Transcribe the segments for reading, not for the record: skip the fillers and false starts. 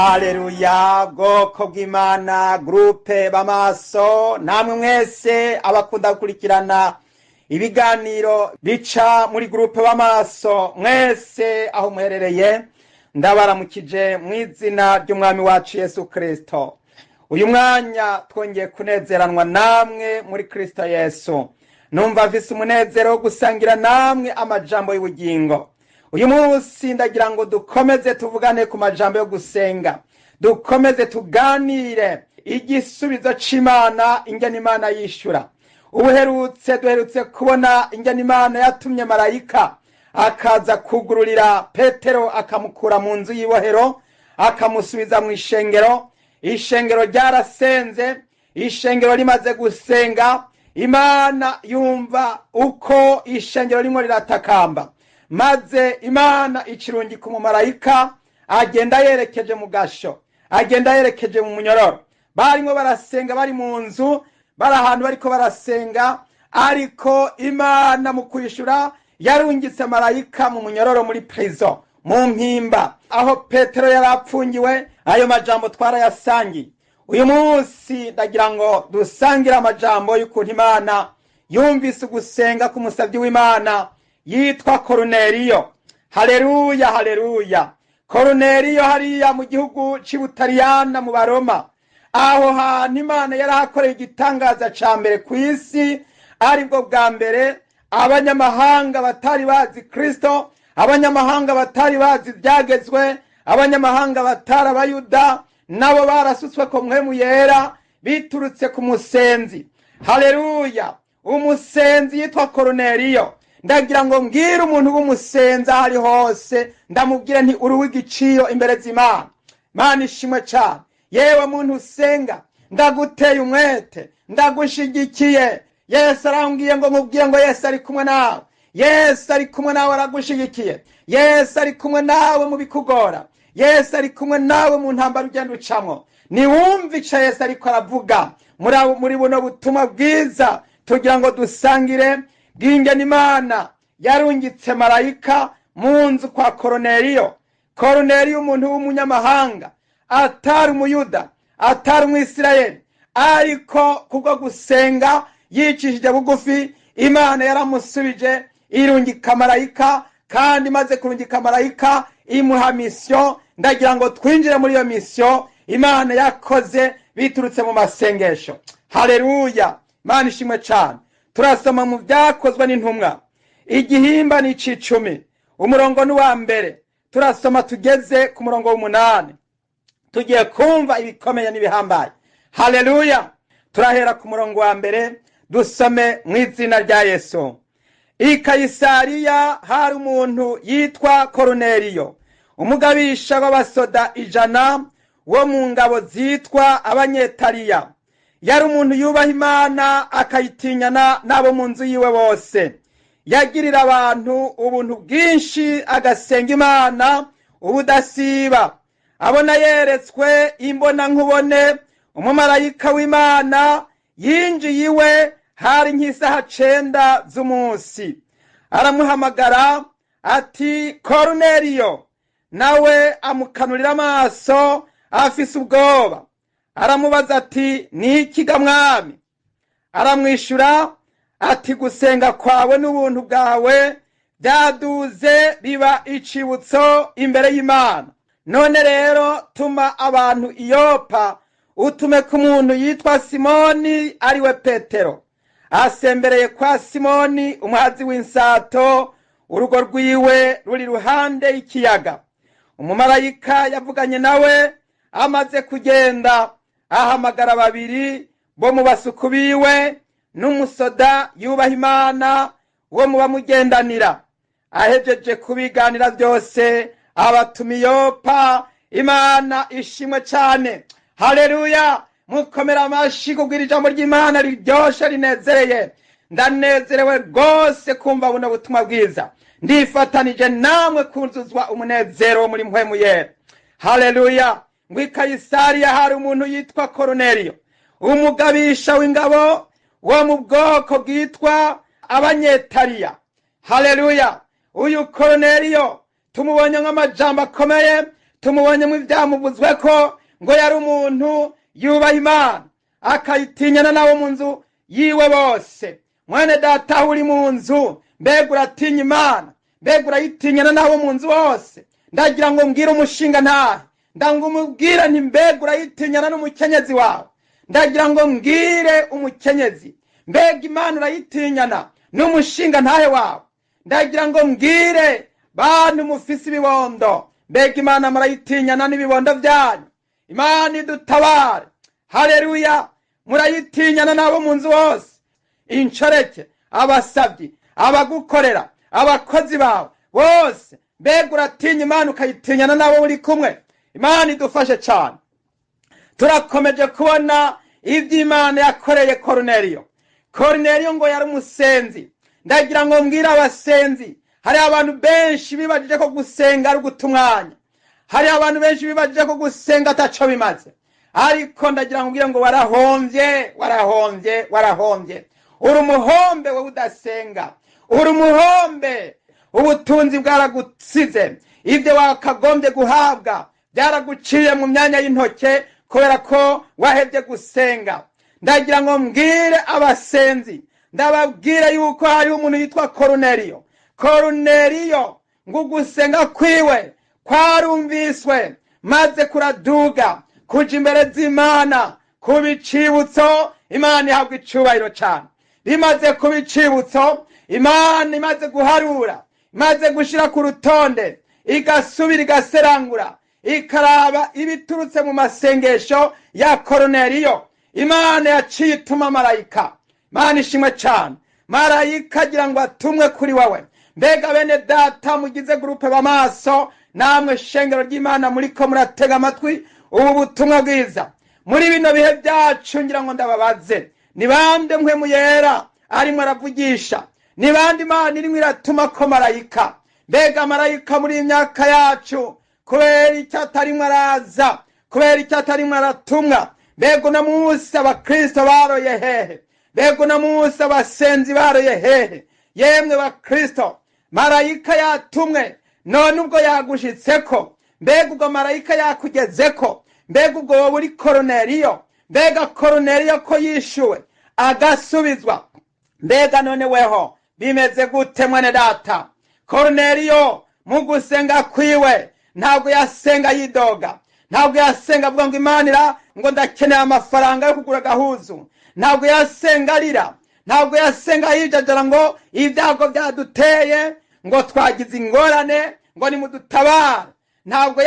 Haleluya, bwoko bw'Imana, groupe b'amaso, namwe mwese abakunda gukurikirana ibiganiro bica muri groupe b'amaso, mwese aho muherereye, ndabaramukije mu izina ry'umwami wacu Yesu Kristo. Uyu mwanya twongeye kunezeranwa namwe muri Kristo Yesu. Numva mfise umunezero wo gusangira namwe amajambo y'ubugingo. Uyu munsi ndagira ngo dukomeze tuvugane ku majambo yo gusenga, dukomeze tuganire igisubizo c'Imana, ingene Imana yishura. Ubuherutse duherutse kubona ingene Imana yatumye marayika akaza kugururira Petero, akamukura mu nzu y'ibohero akamusubiza mu ishengero. Ishengero ryarasenze, ishengero rimaze gusenga, Imana yumva uko ishengero rimwe riratakamba, maze Imana icirungika umumarayika agenda yerekeje mu gasho, agenda yerekeje mu munyororo. Barimo barasenga, bari mu nzu, bari ahantu bariko barasenga, ariko Imana mu kwishura yarungitse marayika mu munyororo, muri prison, mu mpimba aho Petero yari apfungiwe. Ayo majambo twarayasangiye. Uyu munsi ndagira ngo dusangire amajambo y'ukuntu Imana yumvise ugusenga k'umusavyi w'Imana yitwa Koruneliyo. Haleluya, haleluya. Koruneliyo hariya mu gihugu c'Ibutaliyana mu Baroma, aho hantu Imana yarahakoreye igitangaza ca mbere kw'isi, aribwo bwa mbere abanyamahanga batari bazi Kristo, abanyamahanga batari bazi ivyagezwe, abanyamahanga batari abayuda, nabo barasutswe ko mpwemu yera biturutse ku musenzi. Haleluya, umusenzi yitwa Koruneliyo. Ndagira ngo mbwire umuntu w'umusenzi aho ari hose, ndamubwire nti uri uw'igiciro imbere z'Imana. Imana ishimwe cane. Yewe muntu usenga, ndaguteye umwete, ndagushigikiye. Yesu arambwiye ngo nkubwire ngo Yesu ari kumwe nawe. Yesu ari kumwe nawe, aragushigikiye. Yesu ari kumwe nawe mu bikugora. Yesu ari kumwe nawe mu ntambara ugenda ucamwo. Niwumve ico Yesu ariko aravuga muri buno butumwa bwiza tugira ngo dusangire bw'ingene Imana yarungitse marayika mu nzu kwa Koruneliyo. Koruneliyo umuntu w'umunyamahanga, atari umuyuda, atari umwisirayeli, ariko kubwo gusenga yicishije bugufi, Imana yaramusubije irungika marayika, kandi imaze kurungika marayika imuha misiyo. Ndagira ngo twinjire muri iyo misiyo Imana yakoze biturutse mu masengesho. Haleluya, Imana ishimwe cane. Turasoma mu Vyakozwe n'Intumwa igihimba ni ic'icumi, umurongo ni uwa mbere, turasoma tugeze ku murongo w'umunani. Tugiye kumva ibikomeye n'ibihambaye. Haleluya, turahera ku murongo wa mbere dusome mu izina rya Yesu. I Kayisariya hari umuntu yitwa Koruneliyo, umugabisha w'abasoda 100 wo mu ngabo zitwa Abanyetaliya. Yari umuntu yubaha Imana akayitinyana n'abo mu nzu yiwe bose. Yagirira abantu ubuntu bwinshi, agasenga Imana ubudasiba. Abona yeretswe imbona nkubone umumarayika w'Imana yinjiye iwe, hari nk'isaha 9 z'umunsi. Aramuhamagara ati Koruneliyo, nawe amukanurira amaso afise ubwoba. Aramubaza ati ni iki ga mwami? Aramwishura ati gusenga kwawe n'ubuntu bwawe byaduze biba icibutso imbere y'Imana. None rero tuma abantu i Yopa, utume ku muntu yitwa Simoni ariwe Petero. Asembereye kwa Simoni umuhazi w'insato, urugo rwiwe ruri ruhande y'ikiyaga. Umumarayika yavuganye nawe amaze kugenda, ahamagara babiri bo mu basuku biwe n'umusoda yubaha Imana wo mu bamugendanira. Ahejeje kubiganira byose abatuma i Yopa. Imana ishimwe cane. Haleluya, mukomera amashi kubwira ijambo ry'Imana riryoshe rinezereye. Ndanezerewe rwose kumva buno butumwa bwiza. Ndifatanije namwe kunzuzwa umunezero wo muri mpwemu yera. Haleluya. Ngo i Kayisariya hari umuntu yitwa Koruneliyo, umugabisha w'ingabo wo mu bwoko bwitwa Abanyetaliya. Haleluya. Uyu Koruneliyo tumubonye nk'amajambo akomeye, Tumubonye mu ivyamuvuzwe ko ngo yari umuntu yubaha Imana, akayitinyana n'abo mu nzu yiwe bose. Mwene data, aho uri mu nzu, mbega uratinya Imana? Mbega urayitinyana n'abo mu nzu bose? Ndagira ngo mbwire umushinga ntahe, ndangumubwire nti mbega urayitinyana n'umukenyezi wawe? Ndagira ngo mbwire umukenyezi, mbega Imana urayitinyana n'umushinga ntahe wawe? Ndagira ngo mbwire bantu mufise ibibondo, mbega Imana murayitinyana n'ibibondo byanyu? Imana idutabare. Haleluya! Murayitinyana n'abo mu nzu hose, inshoreke, abasabyi, abagukorera, abakozi bawe bose, mbega uratinya Imana ukayitinyana n'abo muri kumwe? Imana idufashe cyane. Turakomeje kubona ibyo Imana yakoreye Koruneliyo. Koruneliyo ngo yari umusenzi. Ndagira ngo mbwire abasenzi, hari abantu benshi bibajije ko gusenga ari uguta umwanya, hari abantu benshi bibajije ko gusenga ataco bimaze, ariko ndagira ngo mbwire ngo warahombye, warahombye, warahombye. Uri umuhombe wowe udasenga, uri umuhombe. Ubutunzi bwaragusize, ibyo wakagombye guhabwa byaraguciye mu myanya y'intoke kubera ko wahebye gusenga. Ndagira ngo mbwire abasenzi, ndababwire yuko hariho umuntu yitwa Koruneliyo. Koruneliyo ngo ugusenga kwiwe kwarumviswe, maze kuraduga kuja imbere z'Imana kuba icibutso. Imana ihabwa icubahiro cane. Bimaze kuba icibutso, Imana imaze guharura, imaze gushira ku rutonde, igasubira igaserangura, ikaraba ibiturutse mu masengesho ya Koruneliyo, Imana yaciye ituma marayika. Imana ishimwe cane. Marayika agira ngo atumwe kuri wewe. Mbega bene data mugize gurupe b'amaso, namwe shengero ry'Imana muriko muratega amatwi ubu butumwa bwiza muri bino bihe byacu, ngira ngo ndababaze, ni bande Mpwemu Yera arimwo aravugisha? Ni bande Imana irimwo iratuma ko marayika? Mbega marayika muri iyi myaka yacu kubera icyo atarimwo araza? Kubera icyo atarimwo aratumwa? Mbega uno munsi abakristo baroye hehe? Mbega uno munsi abasenzi baroye hehe? Yemwe bakristo, marayika yatumwe, none ubwo yagushitseko? Mbega ubwo marayika yakugezeko? Mbega ubwo wowe uri Koruneliyo? Mbega Koruneliyo ko yishuwe agasubizwa, mbega none weho bimeze gute, mwene data? Koruneliyo mu gusenga kwiwe ntabwo yasenga yidoga, ntabwo yasenga avuga ngo Imanira ngo ndakeneye amafaranga yo kugura agahuzu, ntabwo yasenga arira, ntabwo yasenga yijajara ngo ibyago byaduteye, ngo twagize ingorane, ngo nimudutabare. Ntabwo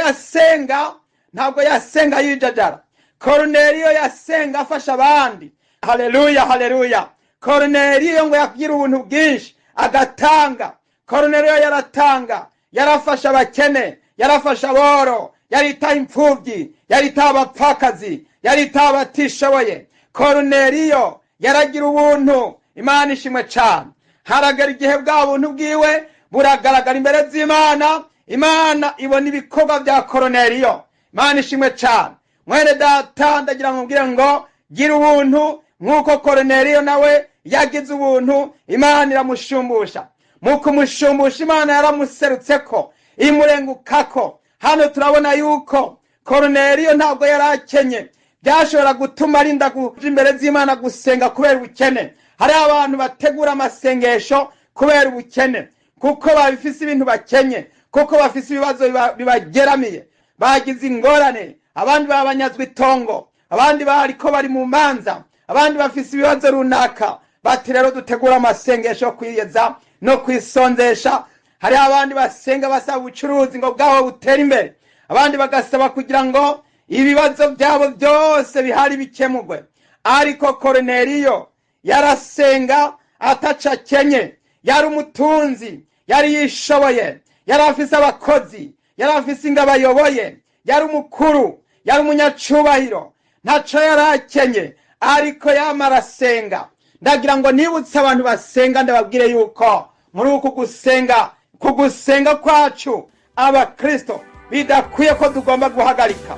yasenga yijajara. Koruneliyo yasenga afasha abandi. Haleluya, haleluya! Koruneliyo ngo yagira ubuntu bwinshi, agatanga. Koruneliyo yaratanga, yarafasha abakene, yarafasha aboro, yaritaho imfubyi, yaritaho abapfakazi, yaritaho abatishoboye. Koruneliyo yaragira ubuntu. Imana ishimwe cane. Haragara igihe bwa buntu bwiwe buragaragara imbere z'Imana. Imana ibona ibikorwa bya Koruneliyo. Imana ishimwe cane. Mwene data, ndagira ngo mbwire ngo gira ubuntu nk'uko Koruneliyo nawe yagize ubuntu, Imana iramushumbusha. Mu kumushumbusha, Imana yaramuserutseko, imurengukako. Hano turabona yuko Koruneliyo ntabwo yari akenye byashobora gutuma arinda kuja imbere z'Imana gusenga kubera ubukene. Hari abantu bategura amasengesho kubera ubukene, kuko babifise ibintu bakenye, kuko bafise ibibazo bibageramiye, bagize ingorane, abandi babanyazwe itongo, abandi bariko bari mu manza, abandi bafise ibibazo runaka, bati rero dutegura amasengesho yo kwiyeza no kwisonzesha. Hari abandi basenga basaba ubucuruzi ngo bwabo butere imbere, abandi bagasaba kugira ngo ibibazo byabo byose bihari bikemurwe. Ariko Koruneliyo yarasenga ataca akenye. Yari umutunzi, yari yishoboye, yari afise abakozi, yari afise ingabo ayoboye, yari umukuru, yari umunyacubahiro, ntaco yari akenye, ariko yama arasenga. Ndagira ngo nibutse abantu basenga, ndababwire yuko muri uku gusenga, ku gusenga kwacu abakristo, bidakwiye ko tugomba guhagarika.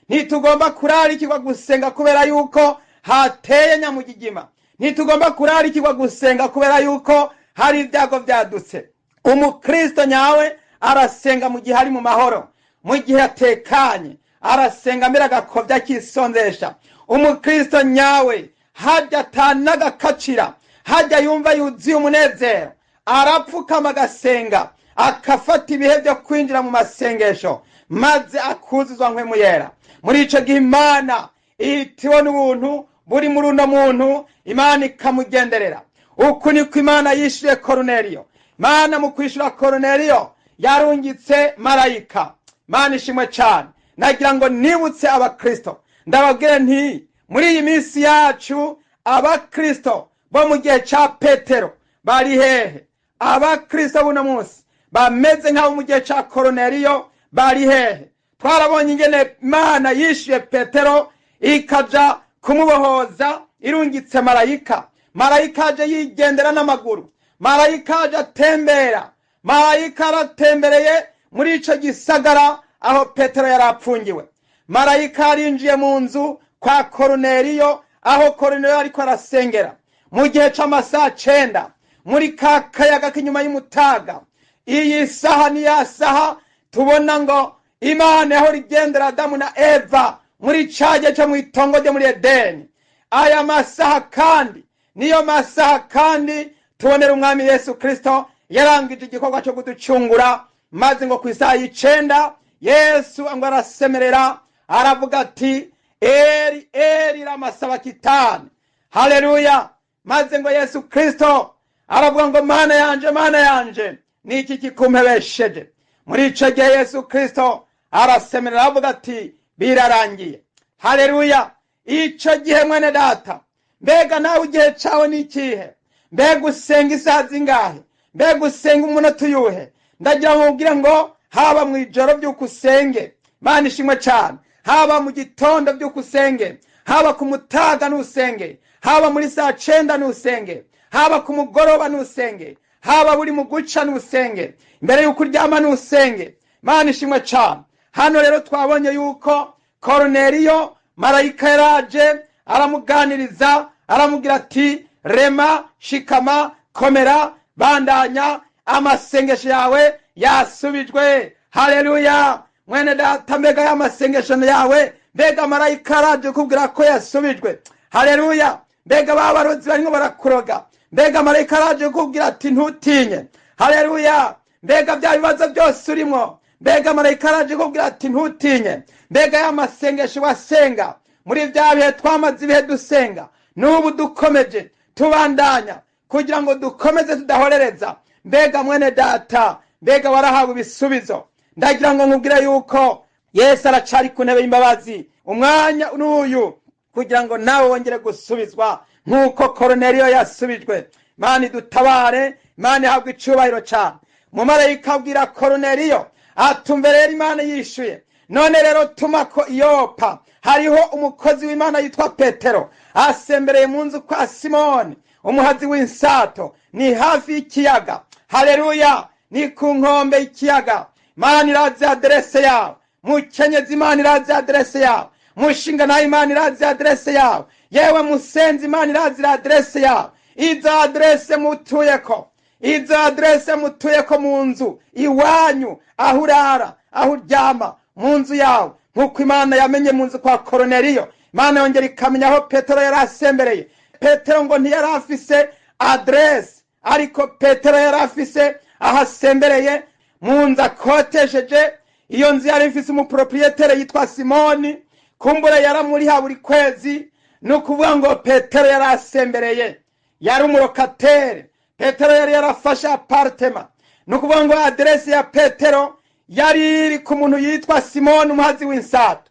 Ntitugomba kurarikirwa gusenga kubera yuko hateye nyamugigima, ntitugomba kurarikirwa gusenga kubera yuko hari ibyago byadutse. Umukristo nyawe arasenga mu gihe ari mu mahoro. Mu gihe atekanye arasenga mbere agakovya akisonzesha. Umukristo nyawe hajya atanagakacira, hajya yumva yuzuye umunezero, arapfukama agasenga, akafata ibihe byo kwinjira mu masengesho, maze akuzuzwa mpwemu yera. Muri ico gihe Imana ihita ibona ubuntu buri muri uno muntu, Imana ikamugenderera. Uku niko Imana yishuye Koruneliyo. Imana mu kwishura Koruneliyo yarungitse marayika. Imana ishimwe cyane. Nagira ngo nibutse abakristo, ndababwire nti muri iyi minsi yacu abakristo bo mu gihe ca Petero bari hehe? Abakristo buno munsi bameze nk'abo mu gihe ca Koruneliyo bari hehe? Twarabonye ingene Imana yishuye Petero ikaja kumubohoza irungitse marayika. Marayika aje yigendera n'amaguru, marayika aje atembera, marayika aratembereye muri ico gisagara aho Petero yari apfungiwe. Marayika arinjiye mu nzu kwa Koruneliyo, aho Koruneliyo ariko arasengera mu gihe c'amasaha 9, muri ka kayaga k'inyuma y'umutaga. Iyi saha ni ya saha tubona ngo Imana yaho rigendera Adamu na Eva muri ca gihe co mw'itongo ryo muri Edeni. Aya masaha kandi niyo masaha kandi tubonera umwami Yesu Kristo yarangije igikorwa cyo kuducungura, maze ngo ku isaha y'icenda Yesu ngo arasemerera aravuga ati Eri Eri lama sabakitani. Haleluya. Maze ngo Yesu Kristo aravuga ngo Mana yanje, Mana yanje, niki kikumpebesheje? Muri ico gihe Yesu Kristo arasemerera aravuga ati birarangiye. Haleluya. Ico gihe mwene data, mbega nawe igihe cawe ni ikihe? Mbega usenga isaha zingahe? Mbega usenga umunota uyuhe? Ndagira ngo nkubwire ngo haba mu ijoro by'uko usenge, Imana ishimwe cyane, haba mu gitondo by'uko usenge, haba ku mutaga n'usenge, haba muri saa 9 n'usenge, haba ku mugoroba n'usenge, haba buri mu guca n'usenge, mbere y'uko uryama n'usenge. Imana ishimwe cyane. Hano rero twabonye yuko Koruneliyo marayika yaraje aramuganiriza, aramubwira ati rema, shikama, komera, bandanya, amasengesho yawe yasubijwe. Haleluya. Mwene data, mbega y'amasengesho yawe, mbega marayika araje kubwira ko yasubijwe. Haleluya. Mbega babarozi barimo barakuroga, mbega marayika araje kubwira ati ntutinye. Haleluya. Mbega bya bibazo byose urimo, mbega marayika araje kubwira ati ntutinye. Mbega y'amasengesho wasenga muri bya bihe twamaze ibihe dusenga, n'ubu dukomeje tubandanya kugira ngo dukomeze tudahorereza. Mbega mwene data, mbega warahawe ibisubizo. Ndagira ngo nkubwire yuko Yesu aracari ku ntebe y'imbabazi umwanya n'uyu, kugira ngo nawe wongere gusubizwa nk'uko Koruneliyo yasubijwe. Imana idutabare, Imana ihabwe icubahiro cyane. Umumarayika abwira Koruneliyo atumve rero Imana yishuye, none rero tuma ko Yopa hariho umukozi w'Imana yitwa Petero, asembereye mu nzu kwa Simoni umuhazi w'insato, ni hafi y'ikiyaga. Haleluya. Ni ku nkombe y'ikiyaga. Imana irazi aderese yawe. Mukenyezi, Imana irazi aderese yawe. Mushinga nawe, Imana irazi aderese yawe. Yewe musenzi, Imana irazi aderese yawe. Izo aderese mutuyeko, izo aderese mutuyeko mu nzu iwanyu, aho urara, aho uryama, mu nzu yawe. Nk'uko Imana yamenye mu nzu kwa Koruneliyo, Imana yongera ikamenya aho Petero yari asembereye. Petero ngo ntiyari afise aderese, ariko Petero yari afise aho asembereye mu nzu akotesheje. Iyo nzu yari ifise umupropriyetere yitwa Simoni, kumbure yaramuriha buri kwezi. Ni ukuvuga ngo Petero yari asembereye, yari umurokatere. Petero yari yarafashe apartema. Ni ukuvuga ngo aderese ya Petero yari iri ku muntu yitwa Simoni umuhazi w'insato.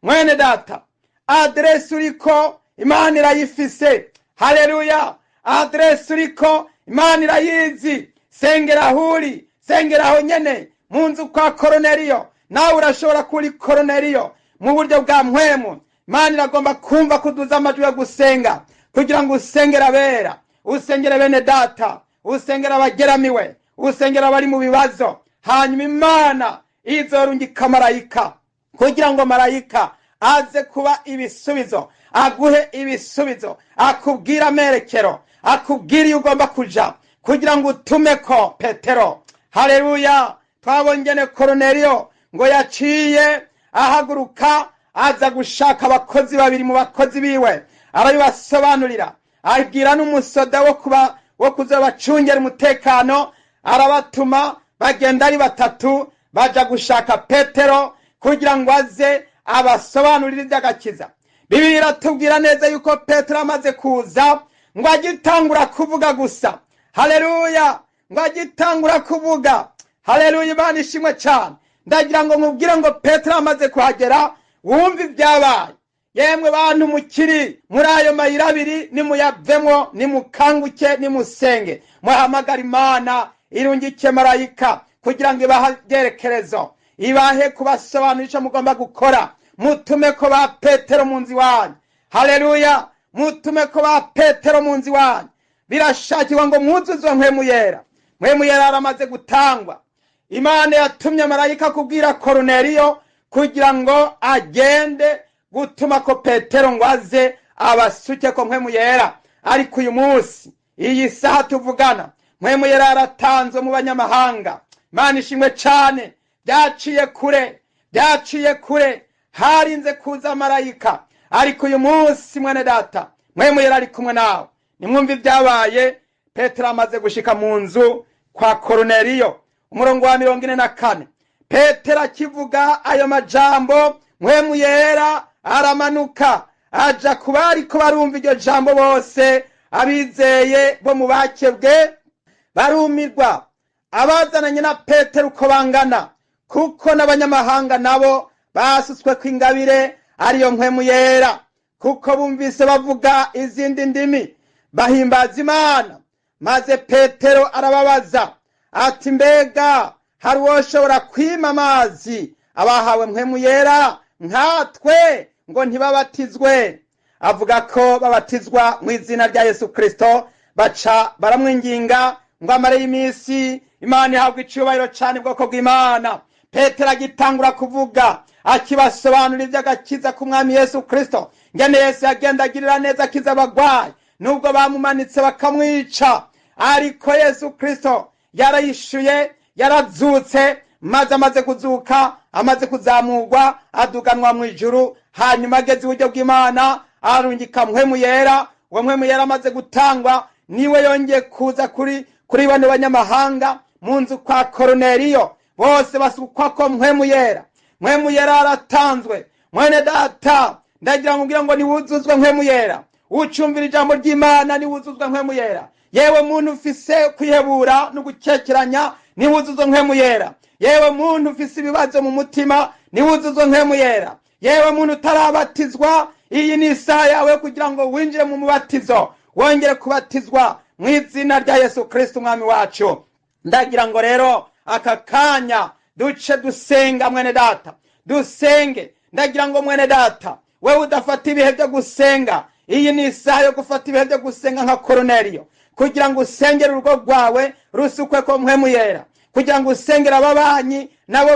Mwene data, aderese uriko Imana irayifise. Haleluya. Aderese uriko Imana irayizi. Sengera aho uri, sengera aho nyene mu nzu kwa Koruneliyo. Nawe urashobora kuri Koruneliyo mu buryo bwa mpwemu. Imana iragomba kumva kuduza amajwi yo gusenga, kugira ngo usengere abera, usengere bene data, usengere abageramiwe, usengere abari mu bibazo. Hanyuma Imana izorungika marayika, kugira ngo marayika aze kuba ibisubizo, aguhe ibisubizo, akubwire amerekero, akubwire iyo ugomba kuja, kugira ngo utume ko Petero. Haleluya. Twabongene Koruneliyo Ngo yaciye ahaguruka aza gushaka abakozi babiri mu bakozi biwe, arabibasobanurira, abwira n'umusoda wo kuza bacungera umutekano, arabatuma bagenda ari batatu baja gushaka Petero kugira ngo aze abasobanurire iby'agakiza. Bibiliya iratubwira neza yuko Petero amaze kuza ngo agitangura kuvuga gusa, haleluya, ngo agitangura kuvuga, haleluya, Imana ishimwe cyane. Ndagira ngo nkubwire ngo Petero amaze kuhagera wumve ibyabaye. Yemwe bantu mukiri muri ayo mayira abiri, nimuyavemo, nimukanguke, nimusenge, muhamagara Imana irungike marayika kugira ngo ibahe ibyerekerezo, ibahe kubasobanurira icyo mugomba gukora. Mutume ko ba Petero mu nzu iwanyu, haleluya, mutume ko ba Petero mu nzu iwanyu. Birashakirwa ngo mwuzuzwe Mpwemu Yera. Mpwemu Yera yaramaze gutangwa. Imana yatumye marayika kubwira Koruneliyo kugira ngo agende gutuma ko Petero ngo aze abasuke ko Mpwemu Yera. Ariko uyu munsi, iyi saha tuvugana, Mpwemu Yera yaratanzwe mu banyamahanga. Imana ishimwe cyane. Byaciye kure, byaciye kure, harinze kuza marayika. Ariko uyu munsi mwene data, Mpwemu Yera ari kumwe nawe. Nimwumve ibyabaye Petero amaze gushika mu nzu kwa Koruneliyo. Umurongo wa 44, Petero akivuga ayo majambo, Mpwemu Yera aramanuka aja ku bariko barumva iryo jambo bose. Abizeye bo mu bakebwe barumirwa, abazananye na Petero uko bangana, kuko n'abanyamahanga nabo basutswe kw'ingabire ariyo Mpwemu Yera, kuko bumvise bavuga izindi ndimi bahimbaza Imana. Maze Petero arababaza ati: mbega hari uwoshobora kwima amazi abahawe Mpwemu Yera nkatwe ngo ntibabatizwe? Avuga ko babatizwa mu izina rya Yesu Kristo. Baca baramwinginga ngo amare iminsi. Imana ihabwa icyubahiro cyane, ubwoko bw'Imana. Petero agitangura kuvuga, akibasobanurira iby'agakiza k'Umwami Yesu Kristo, ngene Yesu yagenda agirira neza, akiza abagwayi nubwo bamumanitse bakamwica, ariko Yesu Kristo yarayishuye, yarazutse, maze amaze kuzuka, amaze kuzamurwa, aduganwa mu ijuru, hanyuma ageze iburyo bw'Imana arungika Mpwemu Yera. Uwo Mpwemu Yera amaze gutangwa niwe yongeye kuza kuri bano banyamahanga mu nzu kwa Koruneliyo, bose basukwa ko Mpwemu Yera. Mpwemu Yera aratanzwe. Mwene data, ndagira ngo ngo niwuzuzwe Mpwemu Yera. Ucumvira ijambo ry'Imana niwuzuzwe Mpwemu Yera. Yewe muntu ufise kwihebura no gukekeranya, niwuzuzwe Mpwemu Yera. Yewe muntu ufise ibibazo mu mutima, niwuzuzwe Mpwemu Yera. Yewe muntu utarabatizwa, iyi ni isaha yawe kugira ngo winjire mu mubatizo, wongere kubatizwa mu izina rya Yesu Kristo Umwami wacu. Ndagira ngo rero aka kanya duce dusenga, mwene data, dusenge. Ndagira ngo mwene data, wewe udafata ibihe byo gusenga, iyi ni isaha yo gufata ibihe byo gusenga nka Koruneliyo, kugira ngo usengere urugo rwawe rusukwe ko Mpwemu Yera, kugira ngo usengere ababanyi nabo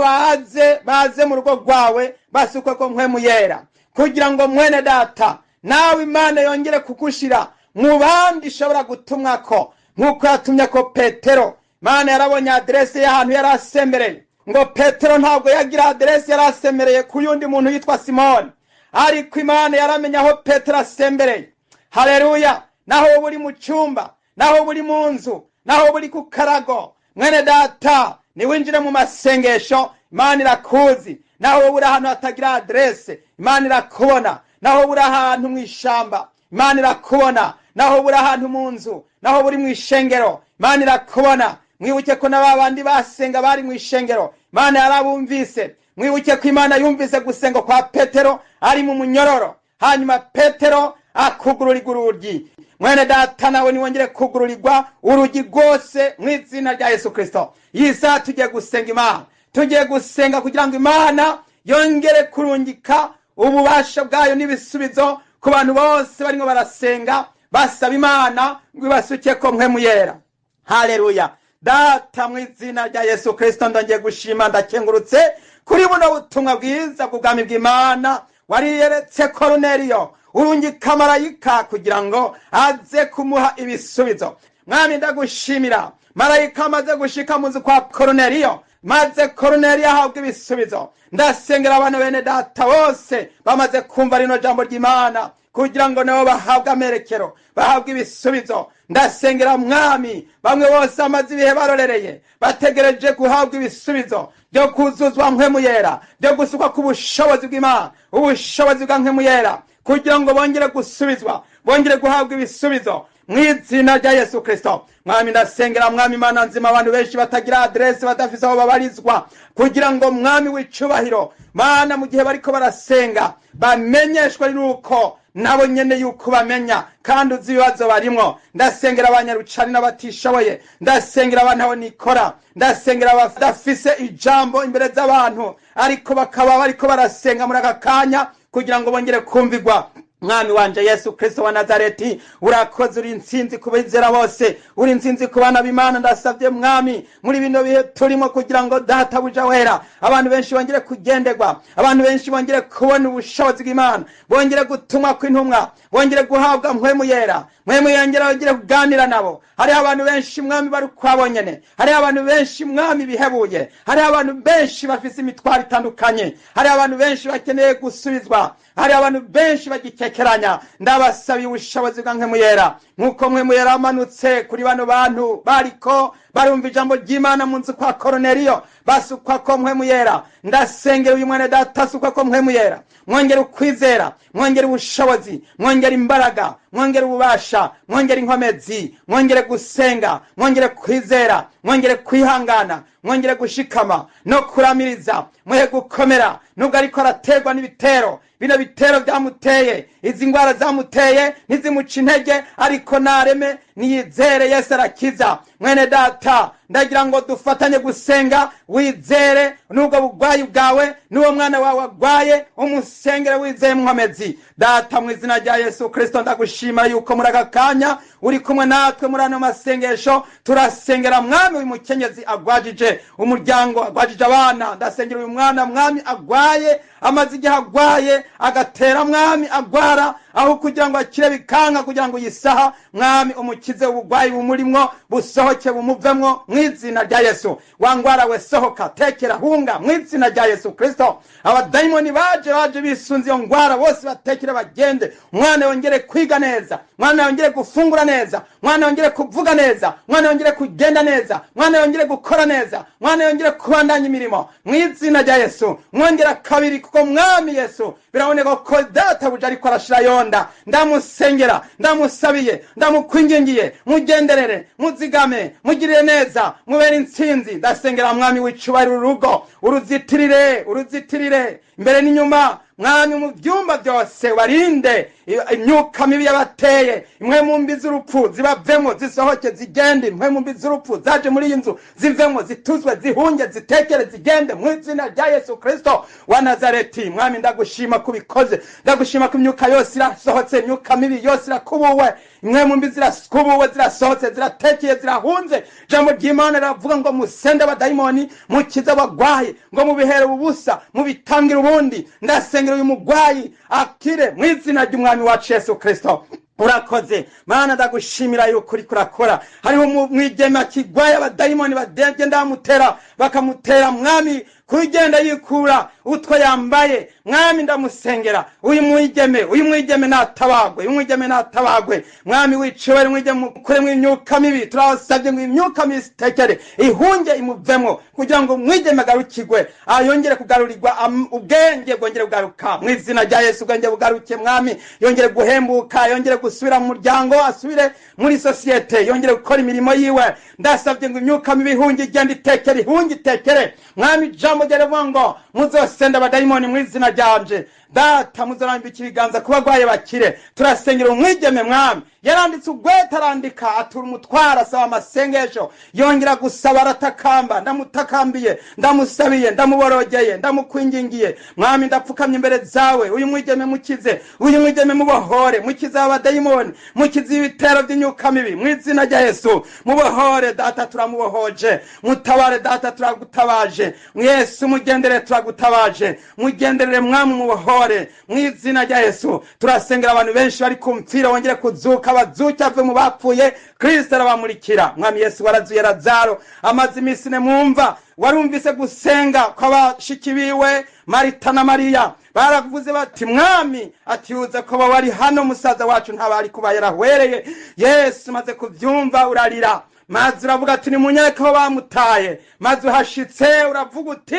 baze mu rugo rwawe basukwe ko Mpwemu Yera, kugira ngo mwene data nawe Imana yongere kugushira mu bandi ishobora gutumwa ko nk'uko yatumye ko Petero. Imana yarabonye aderese y'ahantu yari asemereye. Ngo Petero ntabwo yagira aderese, yari asemereye ku yundi muntu yitwa Simoni, ariko Imana yaramenya aho Petero asembereye. Haleluya! Naho buri mu cyumba, naho buri mu nzu, naho buri ku karago, mwene data niwinjire mu masengesho, Imana irakuzi. Naho buri ahantu hatagira aderese, Imana irakubona. Naho buri ahantu mu ishamba, Imana irakubona. Naho buri ahantu mu nzu, naho buri mu ishengero, Imana irakubona. Mwibuke ko na babandi basenga bari mu ishengero, Imana yarabumvise. Mwibuke ko Imana yumvise gusenga kwa Petero ari mu munyororo, hanyuma Petero akugururirwa urugi. Mwene data nawe niwongere kugururirwa urugi rwose mu izina rya Yesu Kristo. Iyi saha tugiye gusenga Imana, tugiye gusenga kugira ngo Imana yongere kurungika ububasha bwayo n'ibisubizo ku bantu bose barimo barasenga basaba Imana ngo ibasuke ko Mpwemu Yera. Haleluya! Data, mu izina rya Yesu Kristo, ndongeye gushima, ndakengurutse kuri buno butumwa bwiza bw'ubwami bw'Imana. Wariyeretse Koruneliyo, urungika marayika kugira ngo aze kumuha ibisubizo. Mwami, ndagushimira marayika amaze gushika mu nzu kwa Koruneliyo. Maze Koruneliyo ahabwa ibisubizo. Ndasengera abantu bene data bose bamaze kumva rino jambo ry'Imana, kugira ngo nabo bahabwe amerekero, bahabwe ibisubizo. Ndasengera mwami bamwe bose bamaze ibihe barorereye, bategereje guhabwa ibisubizo byo kuzuzwa Mpwemu Yera, byo gusukwa ku bushobozi bw'Imana, ubushobozi bwa Mpwemu Yera, kugira ngo bongere gusubizwa, bongere guhabwa ibisubizo mu izina rya Yesu Kristo. Mwami, ndasengera mwami Imana nzima abantu benshi batagira aderese, badafise aho babarizwa, kugira ngo mwami w'icubahiro Mana, mu gihe bariko barasenga, bamenyeshwe nuko nabo nyene yuko bamenya kandi uzi ibibazo barimwo. Ndasengera abanyarucani n'abatishoboye, ndasengera abantu aho nikora, ndasengera abadafise ijambo imbere z'abantu, ariko bakaba bariko barasenga muri aka kanya kugira ngo bongere kumvigwa. Mwami wanje Yesu Kristo wa Nazareti, urakoze, uri intsinzi ku bizera bose, uri intsinzi ku bana b'Imana. Ndasabye mwami muri bino bihe turimo, kugira ngo databuja wera, abantu benshi bongere kugenderwa, abantu benshi bongere kubona ubushobozi bw'Imana, bongere gutumwa kw'intumwa, bongere guhabwa Mpwemu Yera, Mpwemu yongere bongere kuganira nabo. Hariho abantu benshi mwami bari ukwabo nyene, hariho abantu benshi mwami bihebuye, hariho abantu benshi bafise imitwaro itandukanye, hariho abantu benshi bakeneye gusubizwa, hariho abantu benshi bagikekeranya. Ndabasabiye ubushobozi bwa Mpwemu Yera, nk'uko Mpwemu Yera amanutse kuri bano bantu bariko barumva ijambo ry'Imana mu nzu kwa Koroneliyo, basukwa ko Mpwemu Yera. Ndasengera uyu mwene data asukwa ko Mpwemu Yera, mwongere ukwizera, mwongere ubushobozi, mwongere imbaraga, mwongere ububasha, mwongere inkomezi, mwongere gusenga, mwongere kwizera, mwongere kwihangana, mwongere gushikama no kuramiriza, muhe gukomera nubwo ariko araterwa n'ibitero. Bino bitero byamuteye, izi ndwara zamuteye ntizimuca intege, ariko nareme niyizere Yesu arakiza. Mwene data, ndagira ngo dufatanye gusenga, wizere nubwo bugwayi bwawe, n'uwo mwana wawe agwaye, umusengere wizeye nkomezi. Data, mu izina rya Yesu Kristo, ndagushima yuko muri aka kanya uri kumwe natwe muri ano masengesho. Turasengera mwami uyu mukenyezi agwajije umuryango, agwajije abana. Ndasengera uyu mwana mwami agwaye, amaze igihe agwaye, agatera mwami agwara, aho kugira ngo akire bikanga, kugira ngo yisaha mwami umukize ubugwayi bumurimwo, busohoke bumuvemwo mu izina rya Yesu. Wangwara we, sohoka, tekera, hunga mu izina rya Yesu Kristo. Abadayimoni baje bisunze iyo ngwara bose batekere bagende. Umwana yongere kwiga neza, mwana yongere gufungura neza, mwana yongere kuvuga neza, mwana yongere kugenda neza, mwana yongere gukora neza, mwana yongere kubandanya imirimo mu izina rya Yesu. Mwongera kabiri, kuko mwami Yesu biraboneka ko databuja ariko arashira yonda. Ndamusengera, ndamusabiye, ndamukwingingiye, mugenderere, muzigame, mugirire neza, mubere intsinzi. Ndasengera mwami w'icubahiro urugo, uruzitirire, uruzitirire imbere n'inyuma mwami, mu byumba byose barinde imyuka mibi yabateye. Imwe mu mbi z'urupfu zibavemo, zisohoke zigende. Imwe mu mbi z'urupfu zaje muri iyi nzu zivemo, zituzwe, zihunge, zitekere, zigende mu izina rya Yesu Kristo wa Nazareti. Mwami, ndagushima kubikoze, ndagushima ko imyuka yose irasohotse, imyuka mibi yose irakubuwe, imwe mu mbi zirakubuwe, zirasohotse, ziratekeye, zirahunze. Ijambo ry'Imana riravuga ngo musende abadayimoni, mukize abagwayi, ngo mubihere ubusa, mubitangire ubundi. Ndasengera uyu mugwayi akire mu izina ry'umwami wacu Yesu Kristo. Urakoze Mana, ndagushimira yuko uriko urakora. Hariho umwigeme akigwaye, abadayimoni bagenda bamutera, bakamutera mwami kugenda yikura utwo yambaye. Mwami, ndamusengera uyu mwigeme, uyu mwigeme natabagwe, uyu mwigeme natabagwe. Mwami wiciwe, mwigeme mukuremwo imyuka mibi. Turabasabye ngo imyuka mibi itekere, ihunge, imuvemwo, kugira ngo umwigeme agarukigwe, ayongere kugarurirwa ubwenge, bwongere kugaruka mu izina rya Yesu. Ubwenge bugaruke mwami, yongere guhembuka, yongere gusubira mu muryango, asubire muri sosiyete, yongere gukora imirimo yiwe. Ndasabye ngo imyuka mibi ihunge, igende itekere, ihunge, itekere. Mwami, ijambo ryavuga ngo muzosenda abadayimoni mu izina ryanje data, muzorambika ibiganza ku bagwaye bakire. Turasengera umwigeme mwami, yaranditse ugwete, arandika atura umutwaro, asaba amasengesho, yongera gusaba, aratakamba. Ndamutakambiye, ndamusabiye, ndamuborogeye, ndamukwingingiye. Mwami, ndapfukamye imbere zawe, uyu mwigeme mukize, uyu mwigeme mubohore, mukize abadayimoni, mukize ibitero by'imyuka mibi mu izina rya Yesu. Mubohore data, turamubohoje. Mutabare data, turagutabaje. Yesu, mugendere, turagutabaje. Mugenderere mwami, mubohore mu izina rya Yesu. Turasengera abantu benshi bari ku mfiro, bongere kuzuka, bazuke, ave mu bapfuye. Kristo arabamurikira. Mwami Yesu, warazuye Lazaro amaze iminsi ine mumva. Warumvise gusenga kw'abashiki biwe Marita na Mariya, baravuze bati: "Mwami, atiuze ko wari hano, musaza wacu ntabari kuba yarahwereye." Yesu, maze kuvyumva urarira, maze uravuga ati: "Nimunyereke aho bamutaye." Maze uhashitse uravuga uti: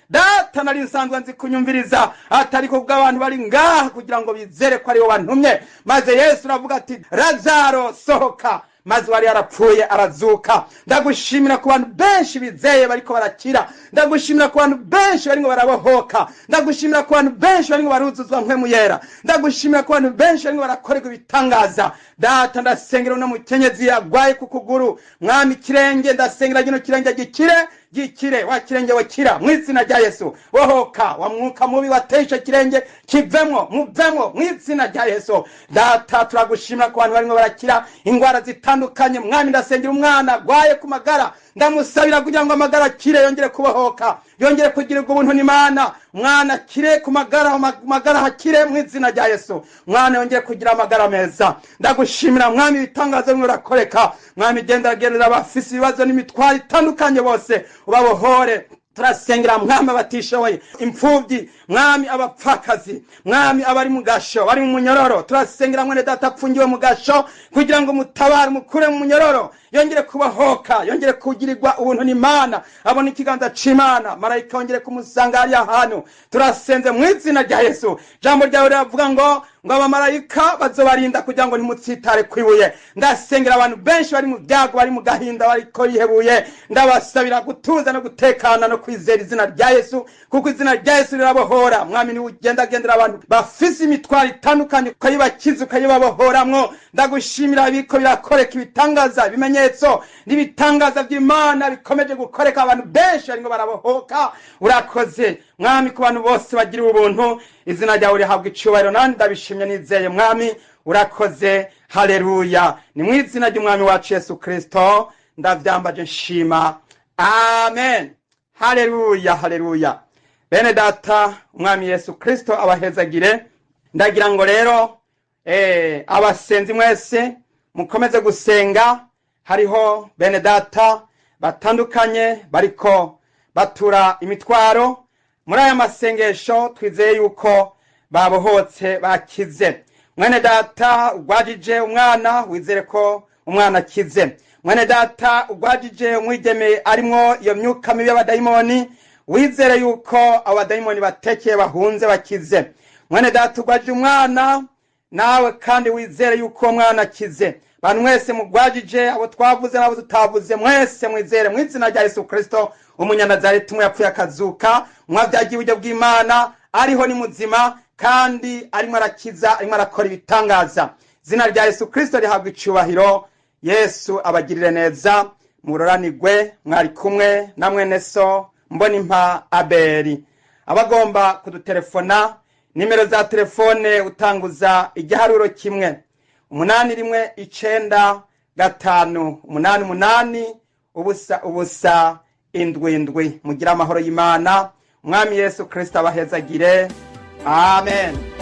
"Data, nari nsanzwe nzi kunyumviriza, atari ko bw'abantu bari ngaha kugira ngo bizere ko ari wowe wantumye." Maze Yesu uravuga ati: "Lazaro, sohoka." Maze wari yarapfuye arazuka. Ndagushimira ku bantu benshi bizeye bariko barakira. Ndagushimira ku bantu benshi barimo barabohoka. Ndagushimira ku bantu benshi barimo baruzuzwa Mpwemu Yera. Ndagushimira ku bantu benshi barimo barakorerwa ibitangaza. Data, ndasengera uno mukenyezi yagwaye ku kuguru. Mwami, ikirenge, ndasengera kino kirenge gikire, gikire. Wa kirenge wakira mu izina rya Yesu. Bohoka. Wa mwuka mubi wateye ico kirenge, kivemwo, muvemwo mu izina rya Yesu. Data, turagushimira ku bantu barimo barakira ingwara zitandukanye. Mwami, ndasengera umwana agwaye ku magara, ndamusabira kugira ngo amagara akire, yongere kubohoka, yongere kugirirwa ubuntu n'Imana. Mwana akire ku magara, magara hakire mu izina rya Yesu. Mwana yongere kugira amagara meza. Ndagushimira, Mwami, ibitangazo bimwe urakoreka. Mwami, gendagendera abafise ibibazo n'imitwaro itandukanye bose, ubabohore. Turasengera, Mwami, abatishoboye, imfubyi, Mwami, abapfakazi, Mwami, abari mu gasho, bari mu munyororo. Turasengera mwene data apfungiwe mu gasho kugira ngo mutabare, mukure mu munyororo, yongere kubahoka, yongere kugirirwa ubuntu n'Imana, abone ikiganza c'Imana, marayika yongere kumusanga hariya hantu. Turasenze mu izina rya Yesu. Jambo ryawe riravuga ngo abamarayika bazobarinda kugira ngo ntimutsitare kwibuye. Ndasengera abantu benshi bari mu byago, bari mu gahinda, bariko bihebuye. Ndabasabira gutuza no gutekana no kwizera izina rya Yesu, kuko izina rya Yesu rirabohora. Mwami, niwe ugendagendera abantu bafise imitwaro itandukanye, ukayibakiza, ukayibabohoramwo. Ndagushimira biko birakoreka, ibitangaza, ibimenyetso n'ibitangaza by'Imana bikomeje gukoreka, abantu benshi barimo barabohoka. Urakoze, Mwami, ku bantu bose bagiriwe ubuntu. Izina ryawe rihabwa icubahiro, nandi ndabishimye nizeye. Mwami, urakoze. Haleluya! Ni mu izina ry'Umwami wacu Yesu Kristo ndavyambaje nshima, amen. Haleluya, haleluya! Bene data, Umwami Yesu Kristo abahezagire. Ndagira ngo rero abasenzi mwese mukomeze gusenga. Hariho bene data batandukanye bariko batura imitwaro muri aya masengesho, twizeye yuko babohotse, bakize. Mwene data ugwajije umwana, wizere ko umwana akize. Mwene data ugwajije umwigeme arimwo iyo myuka mibi y'abadayimoni, wizere yuko abadayimoni batekeye, bahunze, bakize. Mwene data ugwajije umwana, nawe kandi wizere yuko uwo mwana akize. Bantu mwese mugwajije, abo twavuze n'abo tutavuze, mwese mwizere mu izina rya Yesu Kristo Umunyanazareti, umwe yapfuye akazuka, mwabyagiye uburyo bw'Imana, ariho, ni muzima kandi arimo arakiza, arimo arakora ibitangaza. Izina rya Yesu Kristo rihabwa icubahiro. Yesu abagirire neza, muroranigwe. Mwari kumwe na mwene so Mbonimpa Aberi. Abagomba kudutelefona, nimero za telefone utanguza igiharuro 1 8 1 9 5 8 8 0 0 7 7. Mugire amahoro y'Imana. Umwami Yesu Kristo abahezagire. Amen.